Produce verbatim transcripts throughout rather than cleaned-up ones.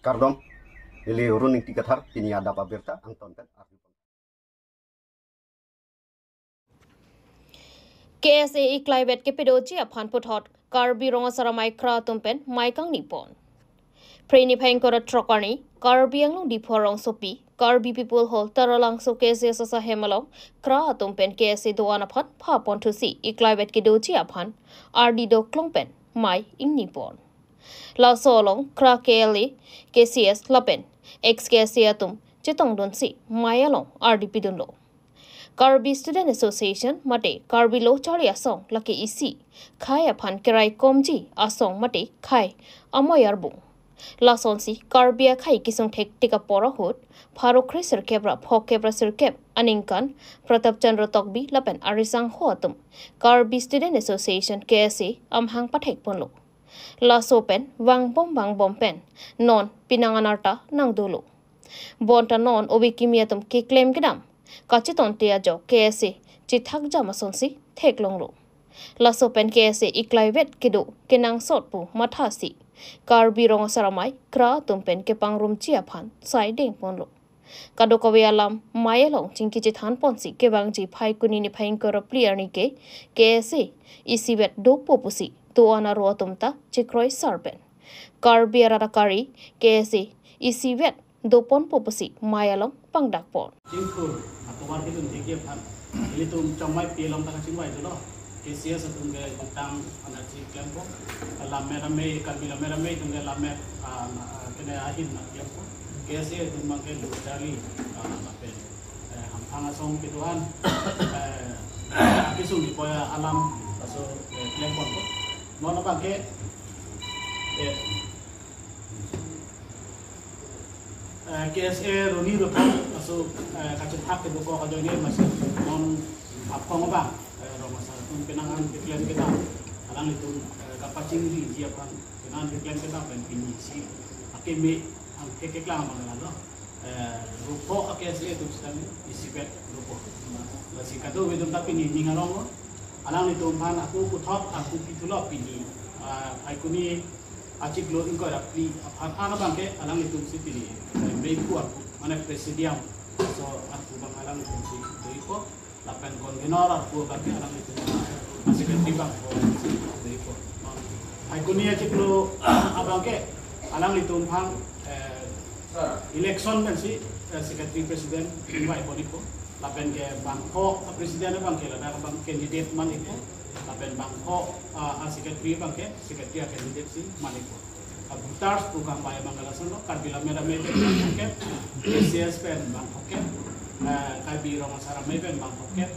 Kardom, neli Arun Ingti Kathar, pini adap abirta angton pen arju. K S A iklaivet kepadoji aphan puthot Karbi Rong Asar Amei KRA atum pen mei kangni pon. Phre niphai ingkoi ra throk arni Karbi Anglong Diphu arongsopi Karbi People Hall Taralangso K S A asosa hem along KRA atum pen K S A do-an aphan pha pon thusi iklaivet kedoji aphan ardi doklong pen mei ingni pon. Laso along KRA K L A, K C S lapen ex K S A atum chetongdunsi mei along ardi pidunlo. Karbi Student Association mate Karbi Lo Charli Asong lake isi khei aphan keraikomji asong mate khei amei arbung. Lasonsi Karbi akhei kesung thektik apor ahut pharo kre sirkep ra phokep ra sirkep aningkan Pratap Chandra Tokbi lapen arisangho atum Karbi Student Association K S A amahang pathek ponlo. Laso pen vangbom vangbom pen non penang anarta nangdolo. Bonta non ove kimi atum keklem kedam kachetonte ajok K S A chethak jam asonsi theklonglo. Laso pen K S A iklaivet kedo kenangsot pu mathasi Karbi Rong Asar Amei KRA atum pen kepangrumji aphan sai dengponlo. Kadokave alam mei along chingki chethan ponsi kevangji Phaikuni niphai ingkoi ra phli arni ke K S A isivet dopo pusi do-an aro atum ta chekroi sar pen Karbi arat akari K S A isivet doponpo pusi mei along pangdak pon. Chingthur atovar kedun thekji aphan ilitum chongmei pi along ta kachingvai dolo. K C S atum ke kutang anarchi klempo. Lammet amei, Karbi Lammet Amei atum ke lammet, ah, ah, kene ahin na klempo. K S A atum abang ke Lo Charli, ah, lapen, eh, hamphang asong kedo-an, eh, akesung kepoi alam laso, eh, klemponpo. Non abang ke, eh, Eh, K S A roni rotang, laso, eh, kachethak kedokok ajoine masi non apong abang, eh, Rong Asar atum penang an keklem kedam, alanglitum, eh, kapachingsiji aphan penang an keklem kedam pen pinisi akeme angthek keklang abang lalo. Eh, rupo a K S A atum sitame isivet rupo. Lasi kadokave atum ta pini ning arong lo. Alanglitum aphan ako puthot ako pithulo pini, ah, Phaikuni achiklo ingkoi ra phli aphan an abang ke alanglitum si pini, eh, meiphu arpu, mane presidium, laso arpu abang alanglitum si doipo, lapen convener arpu abang ke alanglitum, ah, secretary abang ko si doipo. Phaikuni achiklo abang ke alanglitum aphan, eh, election pensi, eh, secretary president invai ponpo. Lapen ke bangpho, ah, president abang ke ladak abang candidate manpo. Lapen bangpho, ah, ah, secretary abang ke secretary a candidate si manpo. Ah, voters pu kangvai abang ke lason lo, Karbi Lammet Amei pen bangpho kep, K C S pen bangpho kep, eh, Karbi Rong Asar Amei pen bangpho kep,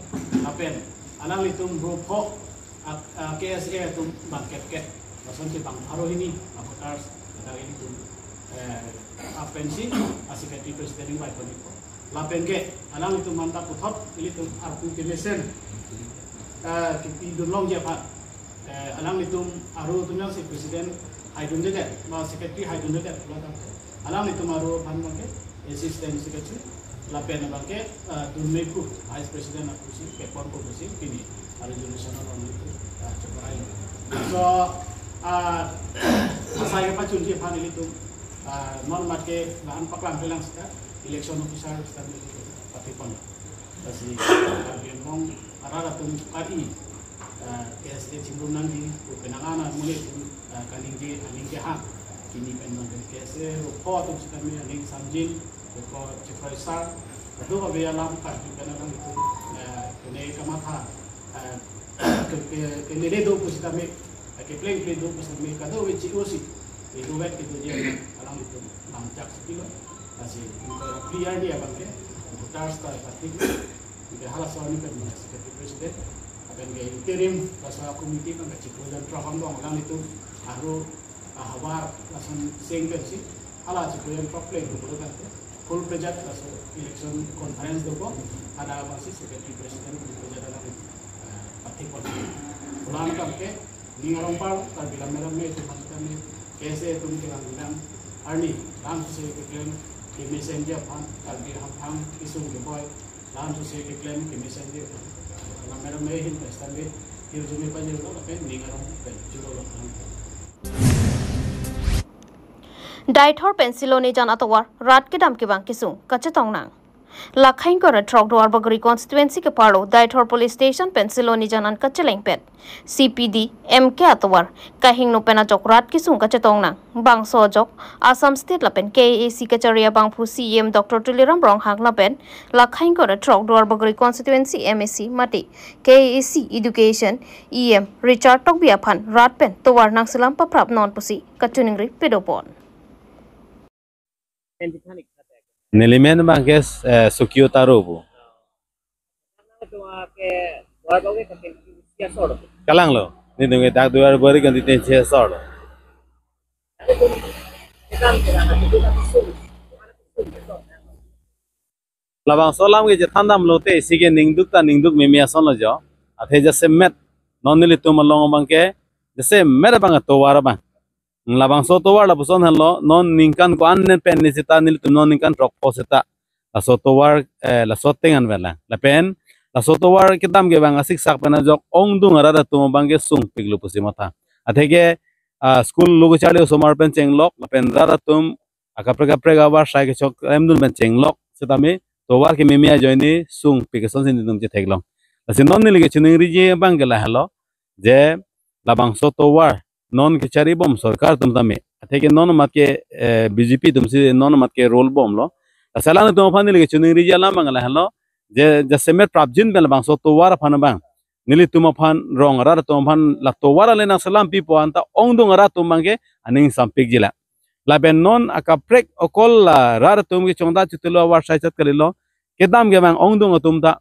lapen alanglitum rupo, ah, ah, K S A atum bang kep kep, lasonsi bang pharo hini, ah, voters, ladak ilitum, eh, apensi, ah, secretary president invai ponpo. Lapen ke, alanglitum aphan ta puthot, ilitum arpu kemesen, eh, kipidunlongji aphan, eh, alanglitum aro atum jongsi president haidundedet, ma secretary haidundedet, pulo tangte, alanglitum aro aphan abang ke assistant secretary, lapen abang ke, eh, dun meiphu, vice president aphusi, pepon aphusi, pini, ah, resolution along ilitum, eh, cheprai. So, ah, asai kepachunji aphan ilitum, ah, non mat ke bahan paklang pelang sita, election officer sita, pathek pon. Lasi Karbi Anglong arat atum kari, ah, K S A chingrum nangji pu penang an amonit atum, ah, kaningje aning kehang. Pini pen abang ke K S A rupo atum sitame aning samjin, rupo chekroi sar. Kadokave alam karju pen alanglitum, ah, kene kamatha, ah, ke, ke, kelele do pu sitame, ah, kepleng pleng do pu sitame, kadokave chi-o si, kedovet kedoji alanglitum lamchak si pilo. Lasi ingkoi ra phli arni abang ke voters ta pathek, ke halaso arni pen secretary president, lapen ke interim laso committee abang ke chiklo jon throk angbong alanglitum aro ahavar lason seng pensi hala chiklo jon throk pleng pulo tangte full fledged laso election conference dopo, hadak abang si secretary president full fledged alanglitum, eh, pathek pon. Pulang abang ke ning arong par Karbi Lammet Amei atum aphan sitame K S A atum kevang kedam arni lam suse keklem kemesenji aphan Karbi hamphang kesung kepoi lam suse keklem kemesenji aphan Lammet Amei ahin pen sitame hirjume pajirlo lapen ning arong pen jurolo. Deithor pen Silonijan atovar rat kedam kevang kesung kachetong nang. Lakhaingkoi ra throk Duarbagori constituency keparlo Deithor police station pen Silonijan an kachelengpet C P D M K atovar kahingno pen ajok rat kesung kachetong nang. Bangso ajok Assam State lapen K A A C kachari abangphu C E M Doctor Tuliram Ronghang lapen Lakhaingkoi ra throk Duarbagori constituency M A C mate K A A C education E M Richard Tokbi aphan rat pen tovar nangselam paprap non pusi kachiningri pedopon. Nelimen bangke, eh, Sukio Taro pu. Kalanglo, nelitum ke dak Duarbagori constituency asor lo. Labangso alam ke chethan damlote, isi ke ningduk ta ningduk meme ason lo jo. Athe jasemet non nelitum along bangke, jasemet bang tovar bang. Labangso tovar lapuson henlo, non ningkan ko-an pen ni seta nelitum non ningkan throk po seta laso tovar, eh, laso tengan vela. Lapen laso tovar kedam kevang asiksak pen ajok ongdung arat atum bangke sungpiklo pusi matha. Atheke, ah, school lo kacharli osomar pen chenglok, lapen rat atum akaprek kaprek abar sai kechok remdun pen chenglok setame tovar kememe ajoine sungpik asonsi nelitum chetheklong. Lasi non neli kechiningriji bangke lahelo, je labangso tovar non kacharibom sorkar atum tame. Atheke non mat ke, eh, B J P atumsi non mat ke role bomlo. Lasi alangtum aphan neli kechiningriji alam bang lahelo, je jasemet prapjin pen labangso tovar aphan bang, nelitum aphan rong arat atum aphan la tovar ale nangselam pipo anta ongdung arat atum bangke aning sampikji la. Lapen non akaprek okol la rat atum kechongdat chotelo abar sai chat kalilo, kedam kevang ongdung atum ta.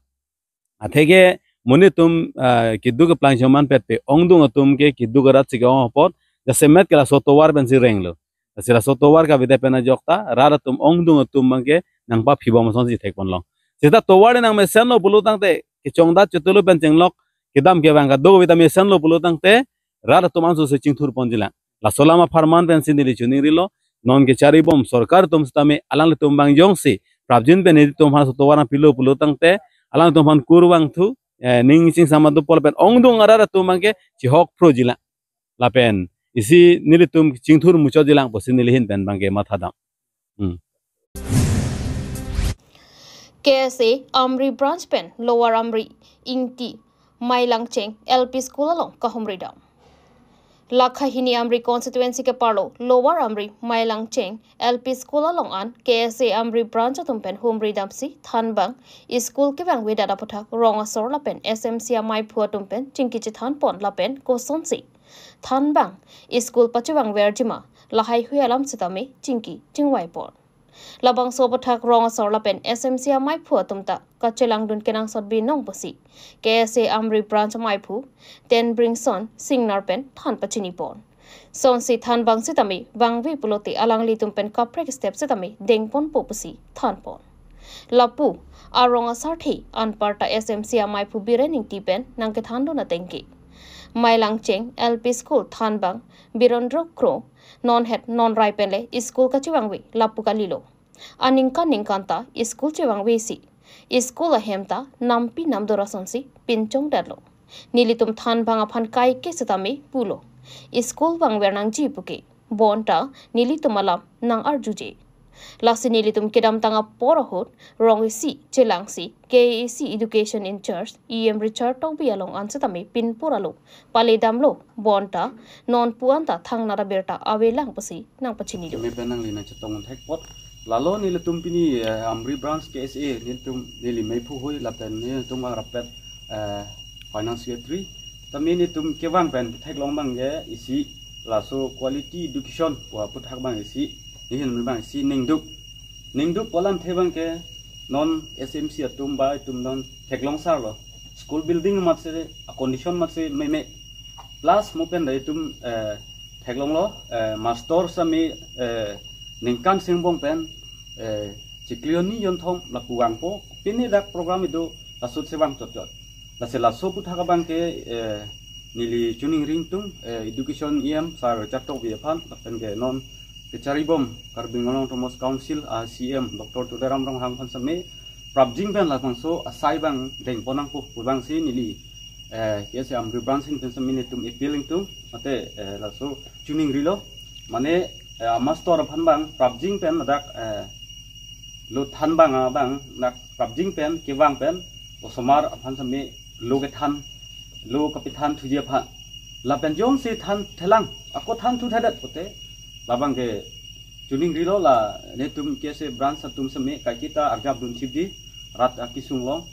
Atheke monit atum, ah, keduk keplang choman petpe, ongdung atum ke keduk arat si ke-ong apot, jasemet ke laso tovar pensi renglo. Lasi laso tovar kavedet pen ajok ta rat atum ongdung atum bangke nangpaphibom asonsi thekponlong. Seta tovar nangmesenlo pulo tangte, kechongdat chotelo pen chenglok, kedam kevang kadokave ta mesenlo pulo tangte, rat atum anso si chingthurponji lang. Laso alam apharman pensi neli chiningrilo, non kacharibom sorkar atum setame alanglitum bang jongsi prapjin pen nelitum aphan laso tovar nangpilo pulo tangte, alanglitum aphan kurvangthu, eh, ning chingsam adopol pen ongdung arat atum bangke chihokphroji lang. Lapen isi nelitum chingthur muchotji lang pusi neli ahin pen bangke matha dam. Hmm. K S A Amri branch pen Lower Amri Ingti Mailangcheng L P School along kahumri dam. Lakha hini Amri constituency keparlo Lower Amri Mailangcheng L P School along an K S A Amri branch atum pen humri damsi thanbang school kevangvedet aputhak rong asor lapen S M C amaiphu atum pen chingki chethanpon lapen kosonsi thanbang school pachevangverjima lahai hui alam setame chingki chingvaipon. Labangso aputhak rong asor lapen S M C amaiphu atum ta kachelangdun kenangsot binong pusi K S A Amri branch amaiphu Tenbringson Singnar pen than pachinipon. Sonsi thanbang setame vangve pulote alanglitum pen kaprek step setame dengponpo pusi thanpon. Lapu arong asarthe anparta S M C amaiphu Biren Ingti pen nangkethandun atengke Mailangcheng L P School thanbang Birendra Kro non het non rai penle school kachevangve lapu kalilo. Aningkan ningkan ta school chevangvesi school ahem ta nampi namdor asonsi pinchongdetlo. Nelitum thanbang aphan kaike setame pulo, school vangver nangji puke bonta nelitum alam nang-arjuje. Lasi nelitum kedamtang apor ahut rong isi chelangsi K A A C Education in Charge E M Richard Tokbi along an setame pinpur alo pale damlo bonta non puan ta thangnat abirta avelang pusi nangpachinido. Keme pen nangli nangchetong thekpot. Lalo nelitum pini, eh, Amri branch K S A nelitum neli meiphu hui lapen nelitum angrapet, eh, finance secretary. Tame nelitum kevang pen theklong bangke isi laso quality education pu aputhak bang isi, nehin bang isi ningduk. Ningduk pu alamthe bangke non S M C atum ba itum non theklong sarlo. School building matse a condition matse meme. Plus mo pen da itum, eh, theklonglo, eh, master sami, eh, ningkan singbong pen, eh, chiklo hini jonthom lapu vangpo. Pini dak program ido lasut si vang chotchot. Lasi laso aputhak abangke, eh, neli chiningri ingtung, eh, education E M sir Richard Tokbi aphan, lapen ke non kacharibom Karbi Anglong Autonomous Council a C E M Doctor Tuliram Ronghang aphan sami prapjin pen labangso asai bang dengpon nangpo pu bangsi neli, eh, K S A Amri branch ahin pen sami nelitum appeal ingtung, mate, eh, laso chiningrilo, mane eh, amastor aphan bang prapjin pen ladak, eh, lo than bang abang dak prapjin pen kevang pen osomar aphan sami lo kethan, lo kapethan thuji aphan. Lapen jongsi than thelang, ako than thu thedet pote, labang ke chuning rilo la netum K S A branch atum sami kaiketa arjap dun chip di rat akisung long.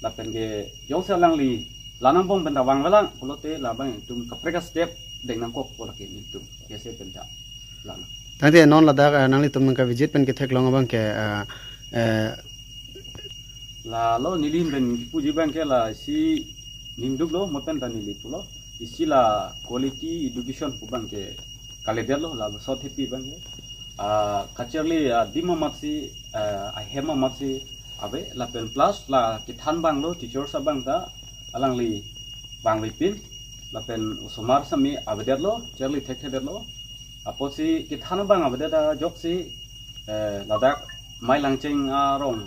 Lapen ke jongsi alangli lanang bong pen ta vangvelang pulote labang itum kaprek step deng nangkok pola ke itum K S A pen ta lang. Tangte non ladak, eh, nanglitum nangkavisit pen ketheklong abang ke, eh, eh, lalo neli pen puji bang ke lasi ningduk lo, mo pen ta neli pulo. Isi la quality education pu bang ke kalidet lo, la sot hepi bang ke. Ah, kacharli, ah, adim amatsi, ah, ahem amatsi ave, lapen plus la kethan bang lo, teachers abang ta alangli vangvepin, lapen osomar sami avedet lo, charli thekthedet lo. Apotsi kethan bang avedet ajoksi, eh, ladak Mailangcheng arong,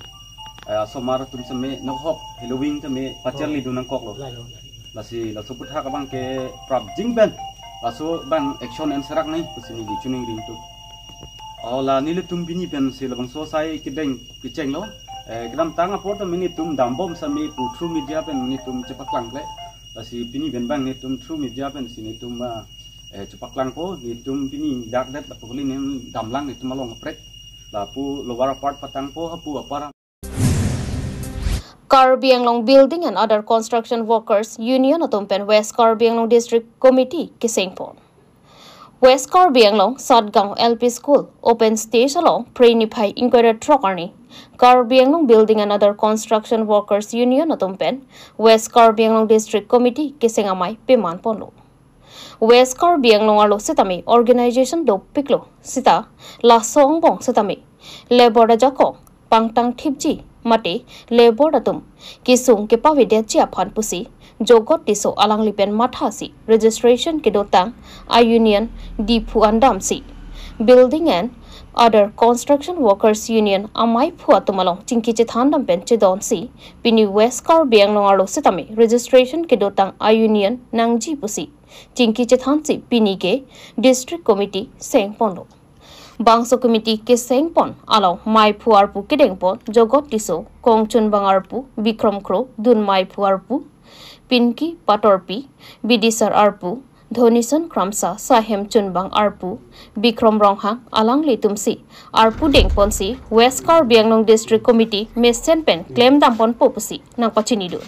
eh, osomar atum sami nohok heloving sami pacharli dun nangkok lo. Lalo, lalo. Lasi laso aputhak abang ke prapjin pen laso bang action en serak nai pusi neli chuning ring tu. O la nelitum pini pensi labangso asai kedeng kecheng lo. Eh, kedamtang apor ta nelitum dambom sami pu through media pen nelitum chepaklang kle. Lasi pini pen bang nelitum through media pensi nelitum, ah, eh, chepaklangpo, nelitum pini dak det lapu kali nelitum damlang nelitum along kaprek. Lapu lower apart patangpo, hapu apar. Karbi Anglong Building and Other Construction Workers Union atum pen West Karbi Anglong District Committee keseng pon. West Karbi Anglong Satgaon L P School open stage along Phre niphai ingkoi ra throk arni Karbi Anglong Building and Other Construction Workers Union atum pen West Karbi Anglong District Committee keseng amei peman ponlo. West Karbi Anglong arlo sitame organization dopiklo sita laso angbong sitame labour ajakong pangtang thipji mate labour atum kesung kepavedetji aphan pusi Jogot Tisso alangli pen mathasi registration kedotang a-union Diphu an damsi Building and Other Construction Workers Union ameiphu atum along chingki chethan dam pen chedonsi pini West Karbi Anglong arlo sitame registration kedotang a-union nangji pusi chingki chethansi pini ke District Committee seng ponlo. Bangso committee keseng pon along meiphu arpu kedeng pon Jogot Tisso, Kongchunbang arpu Bikrom Kro, dun meiphu arpu Pinki Patorpi, Bidisar arpu Dhonison Kramsa, Sahem Chunbang arpu Bikrom Ronghang alanglitumsi arpu deng ponsi West Karbi Anglong District Committee mesen pen klem dam ponpo pusi nangpachini dun.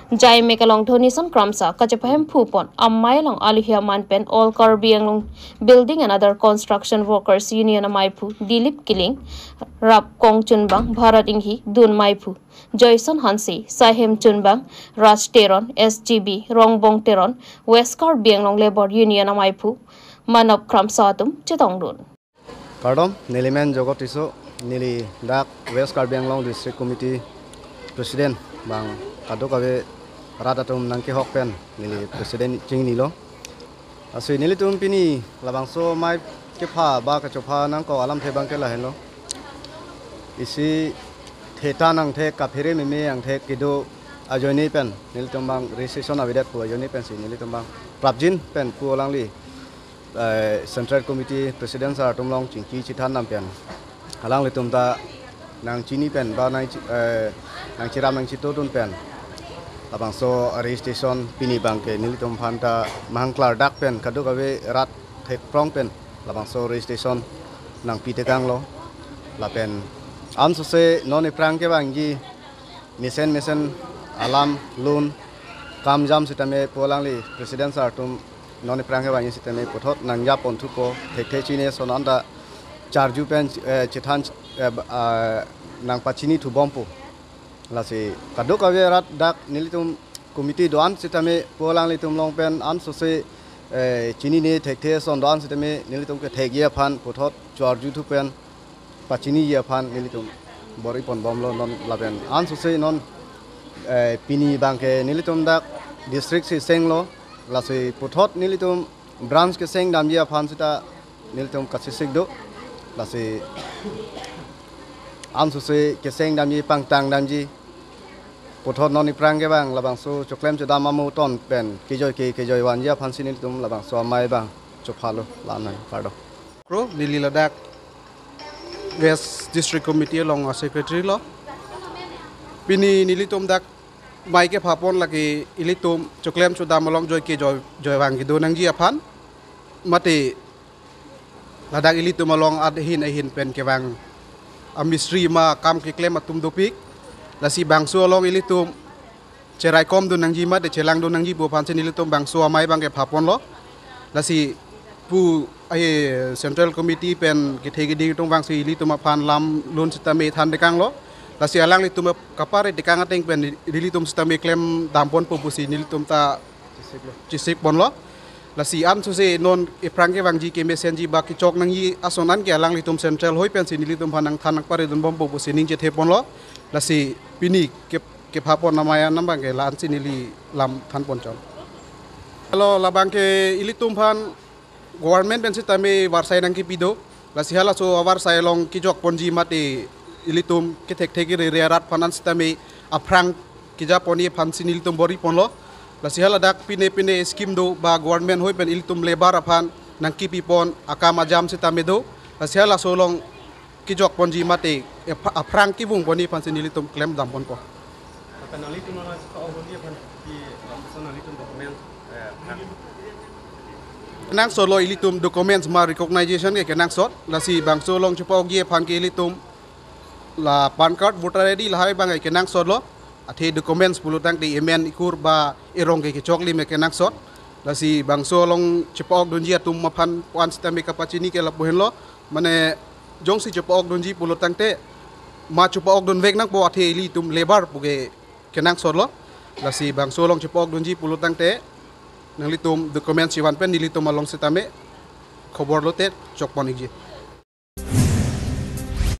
Jaimek along Dhonison Kramsa kachepahemphu pon amei along aluhi aman pen All Karbi Anglong Building and Other Construction Workers Union ameiphu Dilip Killing, rap Kongchunbang Bharat Inghi, dun meiphu Joyson Hanse, Sahem Chunbang Raj Teron, S G B Rongbong Teron, West Karbi Anglong Labour Union ameiphu Manop Kramsa atum chetong dun. Kardom, neli men Jogot Tisso, neli dak West Karbi Anglong District Committee President bang kadokave rat atum nangkehok pen neli President chinilo. Lasi nelitum pini labangso amei kepha ba kachopha nangkok alamthe bang ke lahenlo. Isi theta nangthek kaphere meme angthek kedo ajoine pen nelitum bang registration avedet pu ajoine pensi nelitum bang prapjin pen pu alangli, eh, Central Committee President sir atum along chingki chethan dam pen alanglitum ta nangchini pen ba nang, eh, nangchiram nangchito dun pen labangso registration pini bang ke nelitum aphan ta mahang klardak pen kadokave rat thekprong pen labangso registration nangpi tekanglo. Lapen ansose non iphrang kevangji mesen mesen alam lun kam jam sitame pu alangli President sir atum non iphrang kevangji sitame puthot nangjap ponthupo, thekthe chini ason anta charju pen, eh, chethan, eh, ba-, ah, nangpachini thubompo. Lasi kadokave rat dak nelitum committee do-an sitame pu alanglitum along pen ansose, eh, chinine thekthe ason do-an sitame nelitum kethekji aphan puthot charju thu pen pachiniji aphan nelitum bor-i ponbomlo non lapen ansose non, eh, pini bang ke nelitum dak district si senglo, lasi puthot nelitum branch keseng damji aphan sita nelitum kachesik do, lasi ansose keseng damji pangtang damji puthot non iphrang kevang labangso choklem chodam amo ton pen kejoi ke kejoi vanji aphansi nelitum labangso amei bang chophalo, lanang kardom. Kro, neli ladak West District Committee along a-secretary lo. Pini nelitum dak mai kepha pon lake ilitum choklem chodam along joi ke joi, joi vang kedo nangji aphan. Mate ladak ilitum along ahin ahin pen kevang amistri ma kam keklem atum dopik. Lasi bangso along ilitum cheraikom dun nangji mate chelang dun nangji pu aphansi nelitum bangso amai abang kepha ponlo. Lasi pu ahi Central Committee pen kethe kedi atum vangsi ilitum aphan lam lun sitame than tekanglo. Lasi alanglitum kapare tekang ateng pen ilitum sitame klem dam ponpo pusi nelitum ta chesik ponlo. Lasi ansose non ephrang kevangji kemesenji ba kechok nangji ason an ke alanglitum central hoi pensi nelitum aphan nangthan nangpare dun bompo pusi ning chethe ponlo. Lasi pini ke kepha pon amai an abang ke la-ansi neli lam than pon chot. Halo, labang ke ilitum aphan government pen sitame varsai nangkepi do. Lasi halaso avarsai along kejok ponji mate ilitum kethekthe kerere arat aphan an sitame aphrang keja ponji aphansi nelitum bor-i ponlo. Lasi haladak pine pine scheme do ba government hoi pen ilitum labour aphan nangkepi pon akam ajam sitame do. Lasi halaso along kejok ponji mate epha-, aphrang kevung ponji aphansi nelitum klem dam ponpo. Maka nanglitum nang chepa-ok dunji aphan ke, eh, bangso nanglitum document, eh, aphrang kenangsot lo, ilitum documents ma recognition ke kenangsot. Lasi bangso along chepa-okji aphan ke ilitum la PAN card, voter I D lahai abang ke kenangsot lo. Athe documents pulo tangte emen ekur ba erong ke kechoklim ke kenangsot. Lasi bangso along chepa-ok dunji atum aphan pu-an sitame kapachini ke lapu henlo. Mane jongsi chepa-ok dunji pulo tangte ma chepa-ok dunvek nangpo, athe ilitum labour pu ke kenangsot lo. Lasi bangso along chepa-ok dunji pulo tangte nanglitum documents chivan pen nelitum along sitame khobor lote chok pon ikji.